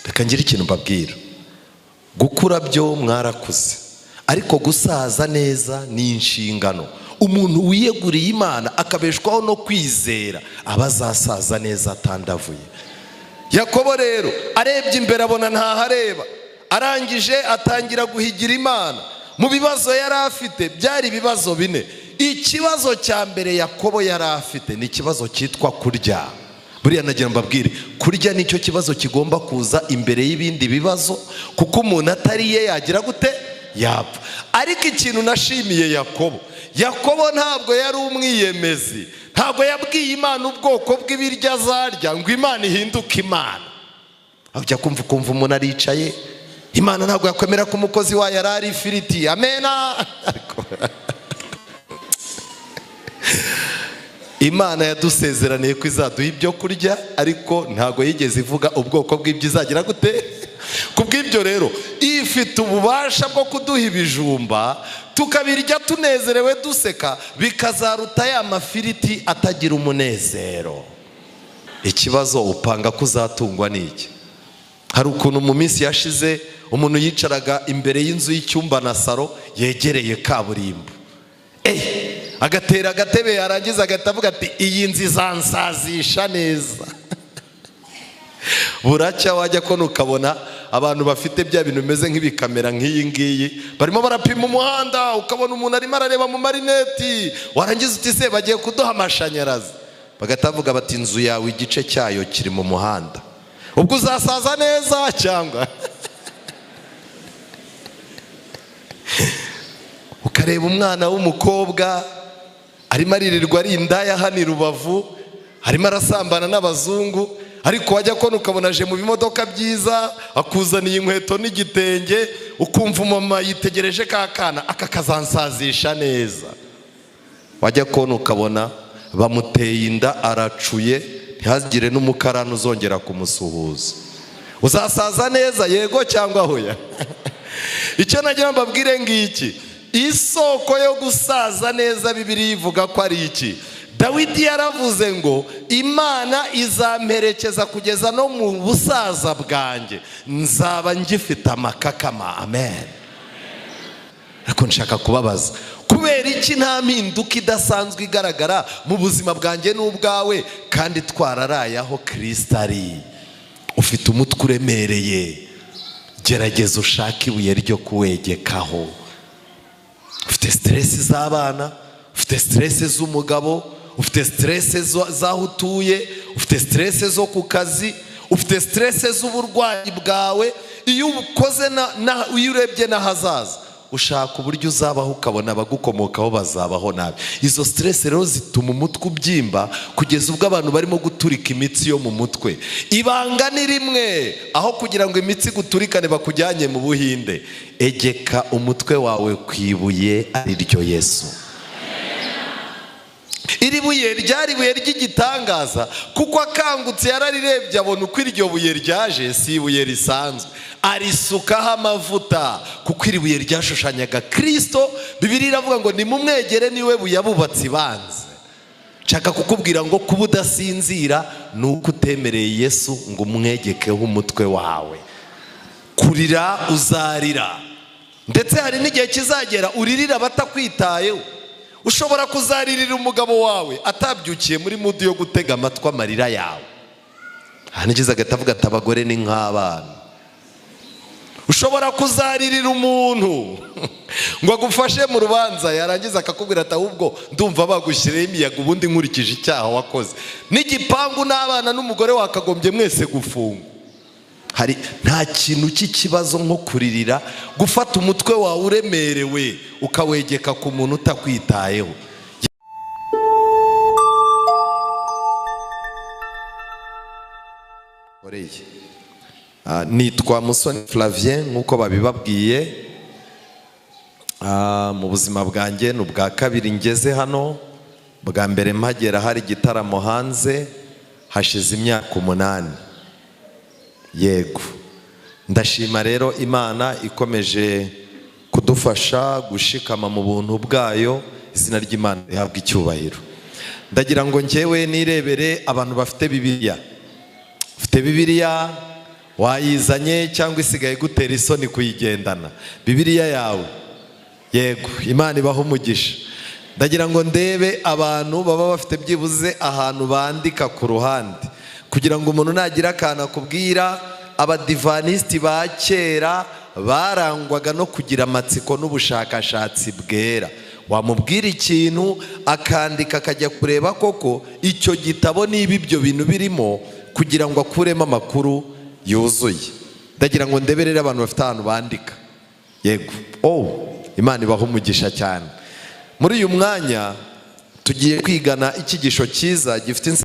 Reka ngire ikintu mbabwira. Gukura byo mwarakuze, ariko gusaza neza ni inshingano. Umuntu wiyeguriye Imana akabeshwaho no kwizera aba azasaza neza atandavuye. Yakobo rero arebye imbere abona ntahareba, arangije atangira guhigira Imana. Mu bibazo yari afite byari ibibazo bine. Ikibazo cya mbere Yakobo yari afite ni ikibazo cyitwa kurya. Buriya nagira mbabwire, kurya nicyo kibazo kigomba kuza imbere y'ibindi bibazo, kuko umuntu atariye yagira gute? Yapfa. Ariko ikintu nashimiye Yakobo, Yakobo ntabwo yari umwiyemezi, ntabwo yabwiye Imana ubwoko bw'ibiryo azarya ngo Imana ihinduke Imana. Ajya kumva ukumva umuntu aricaye, Imana ntabwo yakwemera ko umukozi wayo arara ifiriti, amena. Imana yadusezeraniye ko izaduha ibyo kurya, ariko ntabwo yigeze ivuga ubwoko bw'ibyo izagira gute. Kubw'ibyo rero ifite ububasha bwo kuduha ibijumba tukabirya tunezerewe duseka, bikazaruta ya mafiriti atagira umunezero. Ikibazo upanga ko uzatungwa n'iki? Hari ukuntu mu minsi yashize umuntu yicaraga imbere y'inzu y'icyumba na saro yegereye kaburimbo, agatera agatebe, yarangiza agahita avuga ati iyi nzu izansazisha neza. Buracya wajya kona ukabona abantu bafite bya bintu bimeze nk'ibikamera nk'iyi ngiyi barimo barapima umuhanda, ukabona umuntu arimo arareba mu marineti, warangiza uti se bagiye kuduha amashanyarazi, bagahita bavuga bati inzu yawe igice cyayo kiri mu muhanda, ubwo uzasaza neza cyangwa? Ukareba umwana w'umukobwa arimo aririrwa ari indaya hano i Rubavu, arimo arasambana n'abazungu, ariko wajya kona ukabona aje mu bimodoka byiza, akuzaniye inkweto n'igitenge, ukumva umama yitegereje ka kana aka kazansazisha neza. Wajya kona ukabona bamuteye inda aracuye, ntihagire n'umukarani uzongera kumusuhuza. Uzasaza neza yego cyangwa hoya? Icyo nagira mbabwire ngiki, isoko yo gusaza neza Bibiliya ivuga ko ari iki? Dawidi yaravuze ngo Imana izamperekeza kugeza no mu busaza bwanjye, nzaba ngifite amakakama. Amen. Ariko nshaka kubabaza, kubera iki nta mpinduka idasanzwe igaragara mu buzima bwanjye n'ubwawe kandi twararaye aho Kristo ari? Ufite umutwe uremereye, gerageza ushake ibuye ryo kuwegekaho. Ufite stress z'abana, ufite stress z'umugabo, ufite stress z'aho utuye, ufite stress zo ku kazi, ufite stress z'uburwayi bwawe. Iyo ukoze iyo urebye n'ahazaza ushaka uburyo uzabaho, ukabona abagukomokaho bazabaho nabi. Izo stress rero zituma umutwe ubyimba kugeza ubwo abantu barimo guturika imitsi yo mu mutwe. Ibanga ni rimwe, aho kugira ngo imitsi guturikane bakujyanye mu Buhinde, egeka umutwe wawe ku ibuye ari ryo Yesu. Iri buye ryari ibuye ry'igitangaza, kuko akangutse yararirebye abona uko iryo buye ryaje, si ibuye risanzwe, arisukaho amavuta, kuko iri buye ryashushanyaga Kristo. Bibiliya iravuga ngo nimumwegere niwe buye abubatsi banze. Nshaka kukubwira ngo kuba udasinzira ni uko utemereye Yesu ngo umwegekeho umutwe wawe. Kurira uzarira, ndetse hari n'igihe kizagera uririra abatakwitayeho. Ushobora kuzaririra umugabo wawe atabyukiye muri mudu yo gutega amatwi amarira yawe. Hanigize agahita avuga ati abagore ni nk'abana. Ushobora kuzaririra umuntu ngo agufashe mu rubanza, yarangiza akakubwira ati ahubwo ndumva bagushyiriyeho imiyaga, ubundi nkurikije icyaha wakoze n'igipangu n'abana n'umugore wakagombye mwese gufungwa. Hari nta kintu cy'ikibazo nko kuririra, gufata umutwe wawe uremerewe ukawegeka ku muntu utakwitayeho. Nitwa Musoni Flavien nk'uko babibabwiye. Mu buzima bwanjye ni ubwa kabiri ngeze hano, bwa mbere mpagera hari igitaramo hanze hashize imyaka 8. Yego, ndashima rero Imana ikomeje kudufasha gushikama mu buntu bwayo, izina ry'Imana rihabwa icyubahiro. Ndagira ngo njyewe nirebere abantu bafite Bibiliya. Ufite Bibiliya, Wayizanye cyangwa isigaye gutera isoni kuyigendana Bibiliya yawe? Yego, Imana ibaha umugisha. Ndagira ngo ndebe abantu baba bafite byibuze ahantu bandika ku ruhande, kugira ngo umuntu nagira akantu akubwira. Abadivanisiti ba kera barangwaga no kugira amatsiko n'ubushakashatsi bwera. Wamubwira ikintu akandika, akajya kureba koko icyo gitabo niba ibyo bintu birimo, kugira ngo akuremo amakuru yuzuye. Ndagira ngo ndebe rero abantu bafite ahantu bandika. Yego, oh, Imana ibaha umugisha cyane. Muri uyu mwanya tugiye kwigana icyigisho cyiza gifite